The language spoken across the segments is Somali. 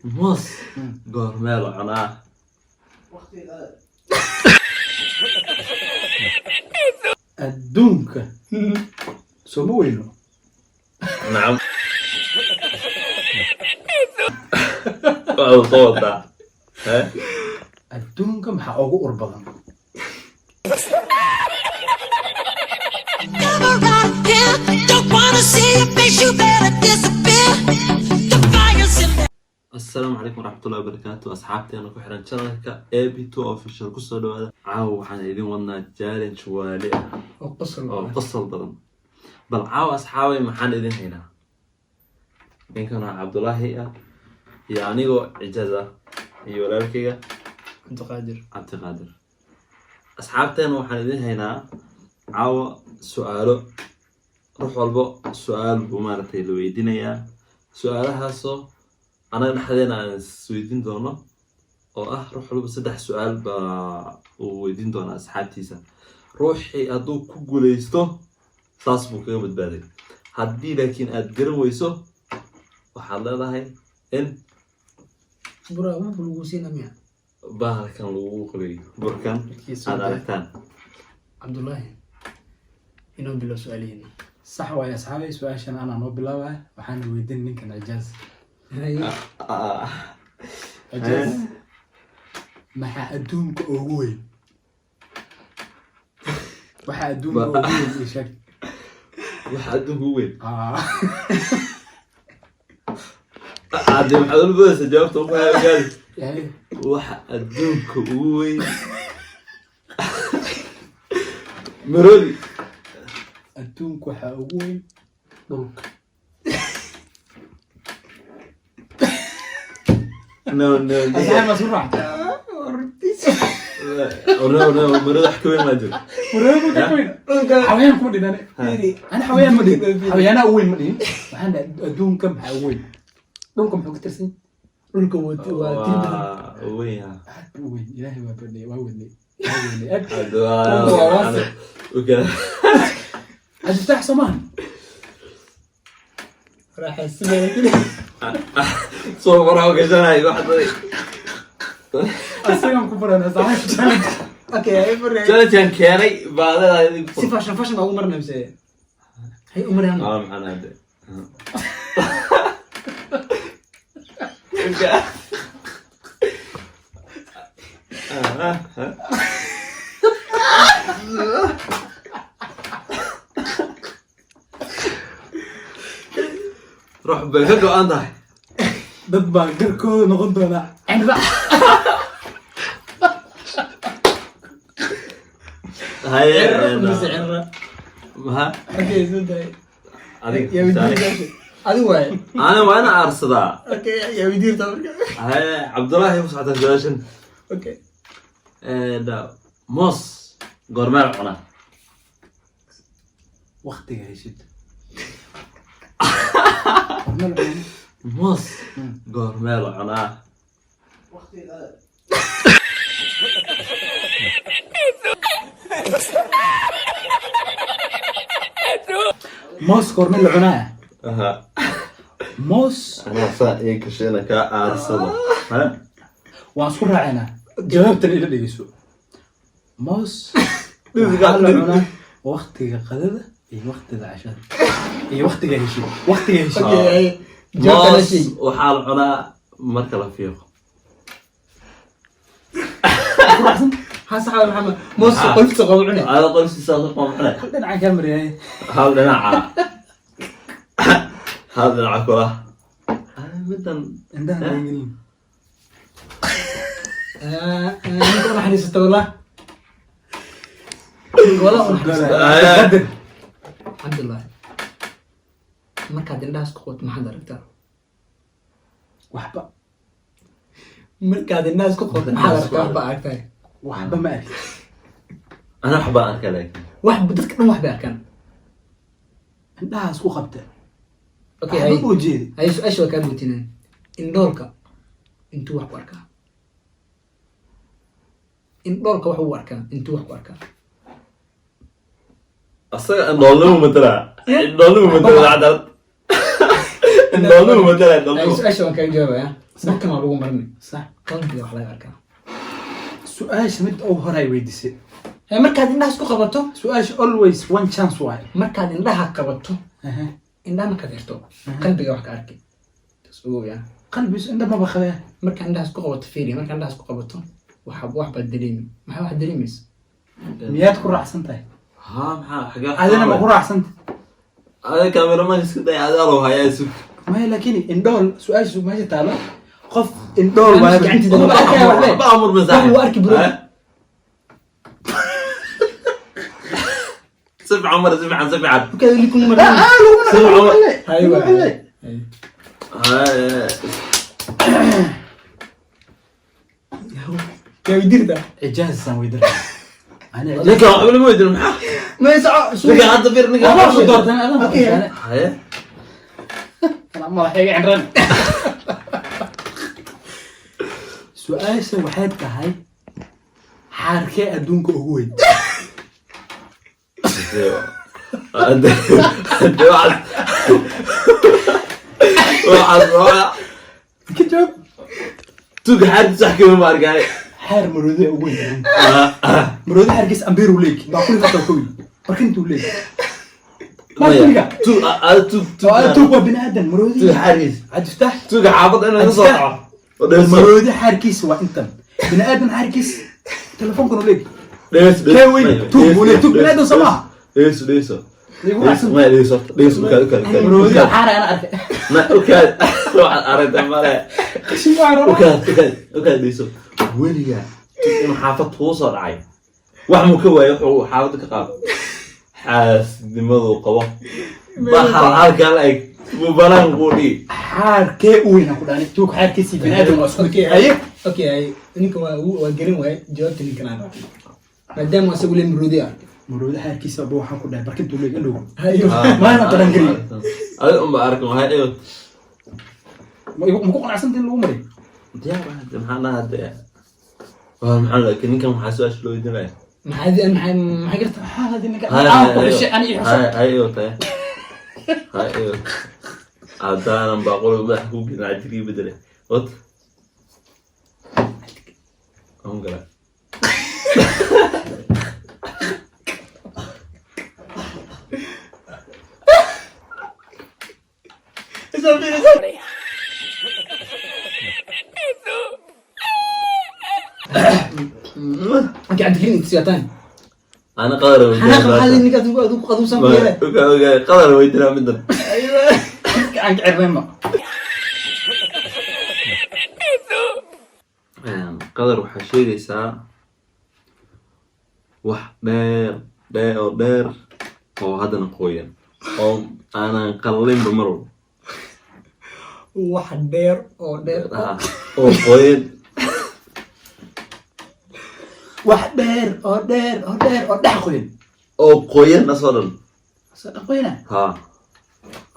Moos goormee la cunaa? Adduunka sooma weyno. Nacam, waxaad soo wadaa. Eh? Adduunka maxaa ugu ur badan? Never out here. Don't wanna see your face, you better disappear. The fire's in Asalaamu calaykum waraxmatullahi wabarakaatu, asxaabteena ku xiran channelka AB2 Official, kusoo dhawaada. Caawa waxaan idin wadnaa challenge waali ah oo qosol oo qosol badan. Bal caawa, asxaabay, maxaan idin haynaa? Ninkan waa Cabdulaahi ah iyo anigoo Cijaaz ah iyo walaalkayga Cabdiqaadir. Cabdiqaadir. Asxaabteena, waxaan idin haynaa caawa su-aalo. Ruux walbo su-aal buu maaragtay la weydiinayaa, su-aalahaasoo anaga dhexdeena aan isweydiin doono, oo ah ruux walba saddex su-aal baa uu weydiin doonaa asxaabtiisa. Ruuxii hadduu ku guuleysto, saas buu kaga badbaaday. Haddii laakiin aad garan weyso, waxaad leedahay in Bura wuxuu lagu siina miya? Bahalkan lagugu qabeeyo, burkan aad aragtaan. Cabdullaahi, inoo bilo su-aalihiina. Sax waaye, asxaabay. Su-aashan anaa noo bilaabaya. Waxaana weydiin ninkan Cijaaz. Cijaaz, maxaa adduunka ugu weyn? Waxaa adduunka ugu weyn ii sheeg. Waxa adduunka ugu weyn? Ah. Hadde maxaad ula boodaysaa? Jawaabta ugu gaari. Yahay. Waxa adduunka ugu weyn, maroodi. Adduunka waxaa ugu weyn dhulka. No, no. Asxaab, ma isku raacda? No, no, maroodi wax ka weyn maa jiro. Maroodi ka weyn xawayaan kuma dhihin. Ani xawayaan ma dhihin, xawayaanaha ugu weyn ma dhihin. Waxaan dhahay adduunka maxaa ugu weyn? Dhulka muxuu ka tirsan yahay? Dhulka waa tii badan. Waa weyn ya. Aad buu u weyn. Ilaahay waa badnay, waa weynay, waa weynay aad. Hadda Dhulka waa waasic. Okay. Cabdifataax, soo maahan? Raaxaysanaya keli. Soo qoraa gashanay wax daday. Asagaan ku baran, asxaab, challenge. Okay, ay fureen. Challenge-an keenay baa leedahay. Si fashion fashion baa ugu marnay mise hay u marayaan? Ah, maxaan hadde? Ruux bay ka go-an tahay. Dad baa garkooda noqon doonaa cinra. Haye. Mise cirra? Maha. Okay, soo daay. Adiga. Yaa weydiin, adigu waaye. Ana waa ina aarsadaa. Okay, yaa weydiirta marka. Haye, Cabdullaahi, ku socotaa su-aashan. Okay. Moos goormee la cunaa? Waqtiga heshid. Moos goormee la cunaa? Moos goorme la cunaa? Aha. Moos. Anaa saa ii gashay inaan kaa aarsado. Ha? Waan isku raacaynaa. Jawaabtan ila dhegeyso. Moos Dhididka waxaa la dhidid. cunaa waqtiga qadada iyo waqtiga cashada iyo waqtiga heshid, waqtiga heshid. Okay, ay jawaabta la Moos sheeg. waxaa la cunaa marka la fiiqo. Ha, sax waa. Maxamed, moos qolfta qabo cune. Ada qolsiisa qom cune. Hal dhinaca kaa mariyay. Hal dhinaca, hal dhinaca kula. Ah, midan. Indhaha nagelin. Ninka u naxariisata wallah, wallah u naxariisata. Qadir. Cabdullaahi, markaad indhahaas ku qoto, maxaad aragtaa? Waxba. Markaad indhahaas ku qoto, maxaad aragtaa? Waxba aragtaa? Waxba ma arkin. Ana wax baan arkaa laakiin. Wax dadka dhan wax bay arkaan. Indhahaas ku qabta. Okay. Waxba Hay. ma ujeedi. Hay, su-aasha waa kaa buutinaya. Indhoolka intuu wax ku arkaa? Indhoolka wax uu arkaa, intuu wax ku arkaa? Asaga indhoolnimo matalaa, indhoolnimo matalaa, cadaalad, indhoolnimo matalaa, Hay. Indhoolnimo. Su-aasha waan kaaga jawaabaya. Burkan waa lagu marinay. Sax. Qalbiga wax laga arkaa. Su-aasha mid ugu hore ay weydiisay. Markaad indhaha isku qabato. Su-aasha always one chance waaye. Markaad indhaha qabato, indhaha markaad xirto, qalbiga wax ka arkay, taas ogow yaa. Qalbigiisu indha maba qabee. Markaa indhaha isku qabato, fiiri, markaa indhaha isku qabato, waxa wax baad dareemi. Maxaa wax dareemaysa? Miyaad ku raacsan tahay? Haa, maxaa xagee? Adina ma ku raacsan tahay? Ada cameraman iska day, adaa loo hayaa, sug. Maya, laakiin indhool su-aasha meesha taalo, qof indhool waaye. Gacantiisa Waxba arkaya waxbe. Waxba amur ma saaxib. Wax wuu arki, bro. Eh? Si fiican mara, si fiican, si fiican. Markaad weli kuma marin. Ah, laguma Si fiican mara. Hay, laguma waa. xille. Haye. Yaa weydiirta. Ijaazan weydiin ani. Ninkan waxba lama weydiin, maxaa? Ma soco. Ninkan hadda fiir, ninkan. Waxba ku doortan adan. Okay. Haye. Madaxayga cindran. Su-aasha waxay tahay, xaarkee adduunka ugu weyn? Hade waxaas waa ka jawaab. Tuga xaarkiisa wax kama ma arkaay. Xaar maroodi ugu weyn adduunka. Maroodi xaarkiis ambeer uu leeg baaquli xataa ka weyn, barkintuu leeg. Maya, tug ada, tug. Tug. Tug. Waa bini aadan maroodi. Tug xaarkiis. Cabdifataax. Tuga xaafadda inuu ka soo dhaco oo dhegeys. Maroodi xaarkiis waa intan, bini aadan xaarkiis telefoonkan uu leeg. Dhegeys. Kee weyn? Tug buu leeg, tug bini aadan soo maaha. Dhegeyso, dhegeyso. Igu raacsan. Maya, dhegeyso horta, dhegeyso, ukaad, ukaad, ukaad. Maroodi Ukaad. xaar ana arkay. Ma ukaad, waxaad aragtay male. Qashin waa rabaa. Ukaad, ukaad, ukaad, dhegeyso. Weligaa tug inuu xaafad kuu soo dhacay wax muu ka waayo? Wuxuu xaafadda ka qaado, xaasidnimaduu qabo bahal halkaa la eg buu banaan kuu dhigi. Xaarkee u weyn aan ku dhaanay? Tuug xaarkiisii bini aadan waa isku mid. Okay. Haye. Okay, hay, ninka waa gelin waaye jawaabta. Ninkan aan raacay maadaama asagu le maroodi arkay. Maroodi xaarkiisa ba waxaan ku dhahay barkintuu leeg indhow. Hayo. Maalin aan geliyo. Adiga unba arkan waxay eego. Ma ku qanacsanta in lagu maray? Diyaar ah hadde, maxaan dhahaa hadde? Waa maxaan, laakiin ninkan waxaa su-aasha loo weydiinaya. Maxaa maxay garta? Maxaa hadii ninka Hay. aan ku xishay ani i xuso. Hay, hay, iyo tahay, hay, iyo haddaanan baaquli madaxa kuu gelin cajirigii bedele wat aan gala. Okay, Cabdikariin, inta Ana qadar. Xanaaq maxaa ninka adigu adigu aduusan ku yeelay? Qadar weydiinaa midan. Aan ka cirnayn ma. Qadar, waxaa sheegaysaa wax dheer dheer oo dheer oo haddana qoyan oo aanan qallalinba mar walba. Wax dheer oo dheer. Ah, oo qoyan. Wax dheer oo dheer oo dheer oo dhex qoyan. Oo qoyan asoo dhan. Soo dhex qoyana. Ha.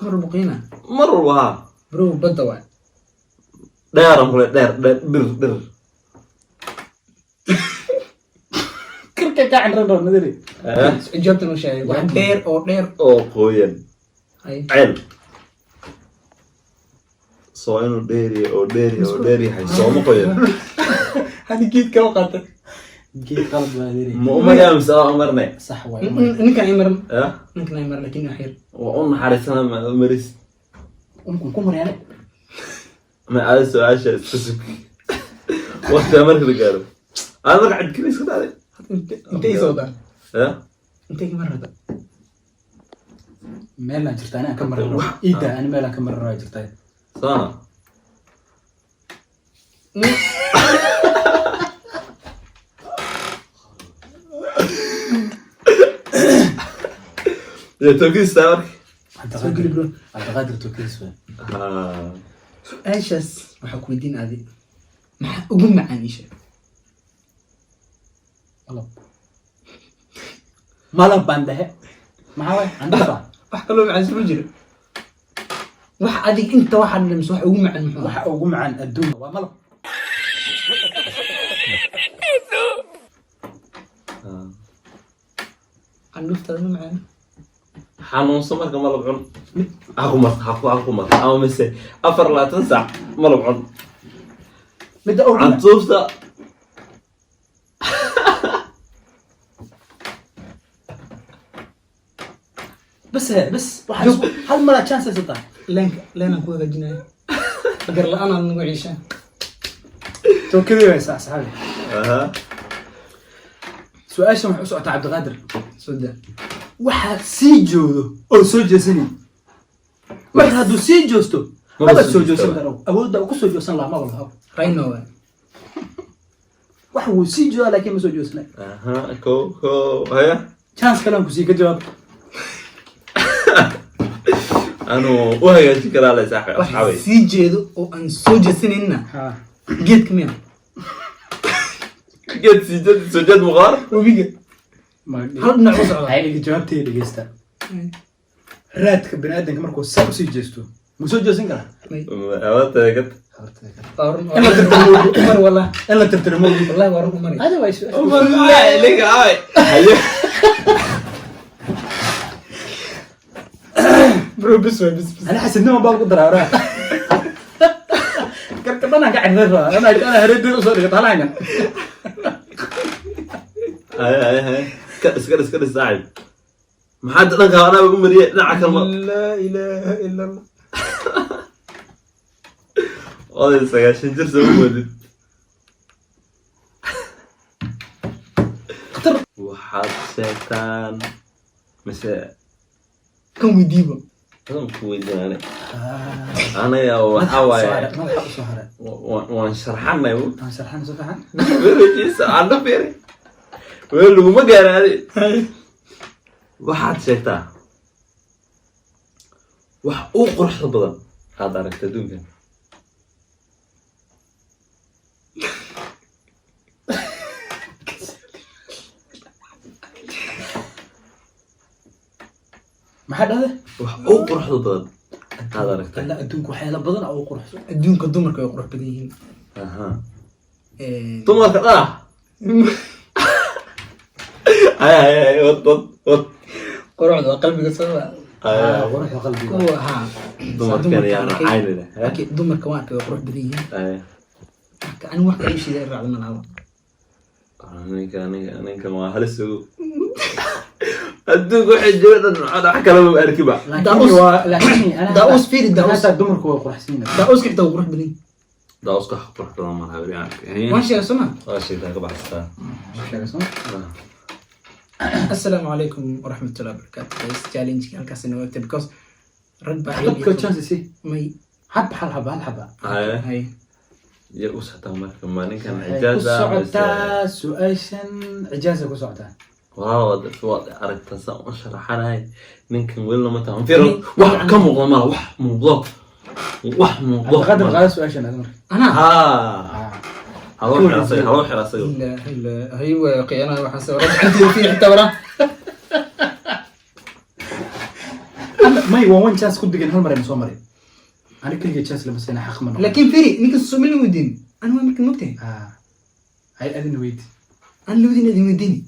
Mar buqiina. Mar walba, ha. Bro, badda waay. Dheeran kule, dheer dheer, dhir dhir. Kirka ka cinran rab nadari. Eh? Jawaabtan u sheegay, wax dheer oo dheer. Oo qoyan. Hay. Ceel soo inuu dheeriya oo dheeriya oo dheer yahay sooma qoyan? Hadi geed kama qaata. Geed qalad baa adiri. Ma umariyaa mise waa umarnay? Sax waay. Ninkan ay maran. Eh? Ninkan ay maran, laakiin wax yar. Waa u naxariisana, ma umaris. Unkun ku maryaane. Ma aada su-aasha iska sug, waqtiga marka la gaaro aada marka cadkina iska dhacday. Intay soo daa. Eh? Intay kama rada. Meelaan jirta ani aan ka marin rabo iida, ani meelaan ka marin rabo jirta. Saana. Dee tokiista marka. Soo geli, bro. Cabdiqaadir tokiis waay. Ha. Su-aashaas waxaa ku weydiin adi, maxaa ugu macaan ii sheeg? Malab, malab baan dhehe. Maxaa waay candhafa? Wax kaloo macaan suma jiro. Wax adig inta waxaa dhadhamiso, wax ugu macaan muxuu ahaa? Waxa ugu macaan adduunka waa malab. Ha. Candhuuftaada ma macaan? Xanuunsan marka malab cun, ha ku marto, ha ku marto, ama mise 24 saac malab cun. Midda ugu Cantuufta. Bas he, bas waxaa hal maraa chance haysataa. Leenka leenaan ku hagaajinaya, gar la-aan aad nagu ciishaan. Tookadii way saxaabi. Aha. Su-aashan waxay u socotaa Cabdiqaadir. Soo daa. Waxaa sii joodo oo soo jeesanay, marka hadduu sii joosto maba maba soo soo joogsan jeestaba. karo, awoodda uu ku soo joogsan lahaa maba laha. Rhino waay. Wax wuu sii joogaa laakiin ma soo joogsanay. Aha, ko ko haya. Chance kale aan ku sii, ka jawaab. Anuu u hagaajin karaa le saaxib Wax asxaabay. sii jeedo oo aan soo jeesanayna, geedka miya? Geed sii jeed, soo jeed muqaar. Webiga hal dhinac u socda. Waxay dhigi jawaabtay, dhegeysta. Raadka biniaadanka markuu saa usii jeesto, ma soo jeesan karaa? Awaata gad. Waa run. In la tirtiro. Umar wallah. In la tirtiro ma ogi. Wallahi waa run, Umar. Hada waa su-aasha. Umar ninka ay haye. Bro, bis waay, bis bis. Ana xasidnimo baan ku daraa waraa. Karka dhanaan ka cirday rabaa ana hareedii usoo dhigata halaagan. Haye haye haye, ka dhis, ka dhis, ka dhis saaxib. Maxaa dhanka anaa u mariyay dhinaca kalma? Laa ilaaha ila Allah. Oday 90 jir soo wadid. Waxaad sheegtaan mise Kan weydiibo. Adan ku weydiinane anaga waxaa waaye. Madaxa usoo haray. Waan sharxanay. Aan sharxan si fiican. Wejiisa aan fiiri, weel laguma gaaraadi. Waxaad sheegtaa wax u quruxda badan aad aragta adduunkan. Maxaa dhahday? Wax u quruxda badan aad aragtay. Alla, adduunka waxyaala badan oo quruxsan. Adduunka dumarka way qurux badan yihiin. Aha. Dumarka dhanax. Ay ay ay, wad wad wad. Quruxda waa qalbiga, soo ma? Ay, ay. Quruxda qalbiga. Kuwa ha. Dumarkan yaa racayni leh. Okay, dumarka waan arkay, way qurux badan yihiin. Ay. Marka anigu wax kale ishiida raacda ma laha. Ninka ninka ninkan waa halis ugu adduunka waxay jira dhan wax kale ma arkiba. Laakiin waa laakiin ana Daa'uus fiiri, daa'uus. Hataa dumarku way quruxsan yihiin. Daa-uska xitaa wuu qurux badan yihiin. Daawska wax qurux badan malaha weli aan arkay. Waan sheegay, soo ma? Waa sheegtaa, ka baxsataa. Sheegay soo ma? Assalaamu calaykum waraxmatullahi wabarakaatu. Guys, challenge halkaas inoo egtay because rag baa Xabadka chance si may. Hab hal hab hal haba. Haye. Hay. Ya u socotaa marka ma ninkan Waxay ku cijaaza socotaa su-aashan, cijaaza ku socotaa. Walaal, waad aragtaa saan u sharaxanahay ninkan weli lama tahan fiir, wax ka muuqda mala, wax muuqdo, wax muuqdo. Cabdiqaadir, qaada su-aashan aad marka. Anaa. Ha, haloo xira asaga, haloo xira asaga. Ilaa ilaa hay waa qiyaanaa, waxaan soo gacanteeda fiiri xitaa waraa. May, waa one chance ku degan, hal mar ayna soo maray. Ani keligay chance lama siina, xaq ma noqon. Laakiin fiiri, ninka Soomaali weydiin ani waa markii mogtahay. Ah. Hay, adina weydi. Aan la weydiin, adin weydiini.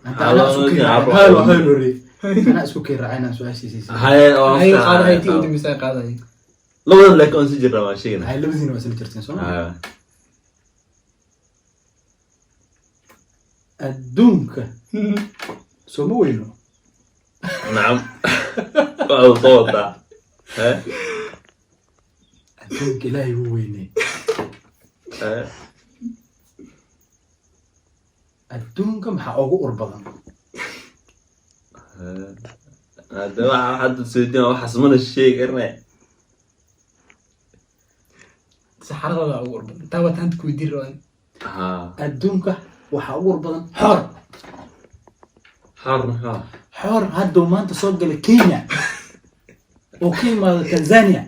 Anaa isku kii raacay. Hal hal hore anaa isku kii raacay inaan su-aashiisiisa. Haye. Hay qaadahay, tii u dambeysay qaadahay. Labadan laakiin waan si jirnaa, waan sheegana. Hay, labadiina waa isla jirteen, soo ma? Haye. Adduunka soo ma weyno? Nacam, waxaad soo wadaa. Haye. Adduunka Ilaahay wuu weynay. Haye. Adduunka maxaa ugu ur badan? Hadda waxa hadda soo waxaas mana sheegi karne. Saxarada ugu urban taa waa taanta ku weydiin rabaan. Ha. Adduunka waxaa ugu ur badan xoor. Xaar maxaa? Xoor hadduu maanta soo gala Kenya oo ka imaado Tanzania,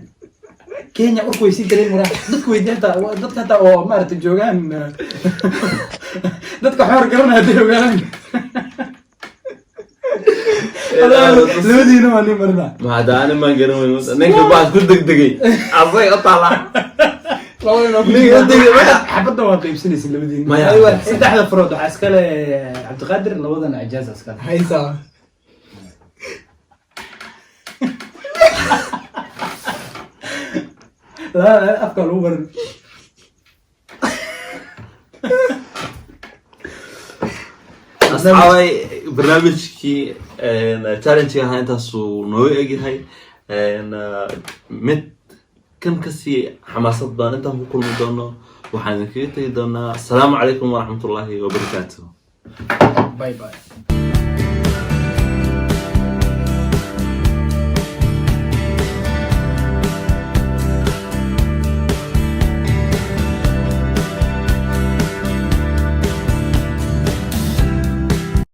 Kenya urku way sii dareemi waraa. Dadka weydiin hataa dadka hataa oo maaragtay joogaan, dadka xoor garanaya hadday ogaadaan. Labadiina waa nin marnaa. Maxaa ani maan garan weyn, ninka baad ku degdegay asaga u taala, ninka degdegay maya. Xabadda waa qaybsanaysa labadiina. Maya. Saddexda farood waxaa iskale Cabdiqaadir, labadana Cijaaza iskale. Haysaa. Labada afka lagu barin. Asxaabay, barnaamijkii challenge ahaa intaasuu nooga egyahay. Mid kan kasii xamaasad badan intaan ku kulmi doono, waxaan idinkaga tegi doonaa asalaamu calaykum waraxmatullaahi wabarakaatuh. Bye bye.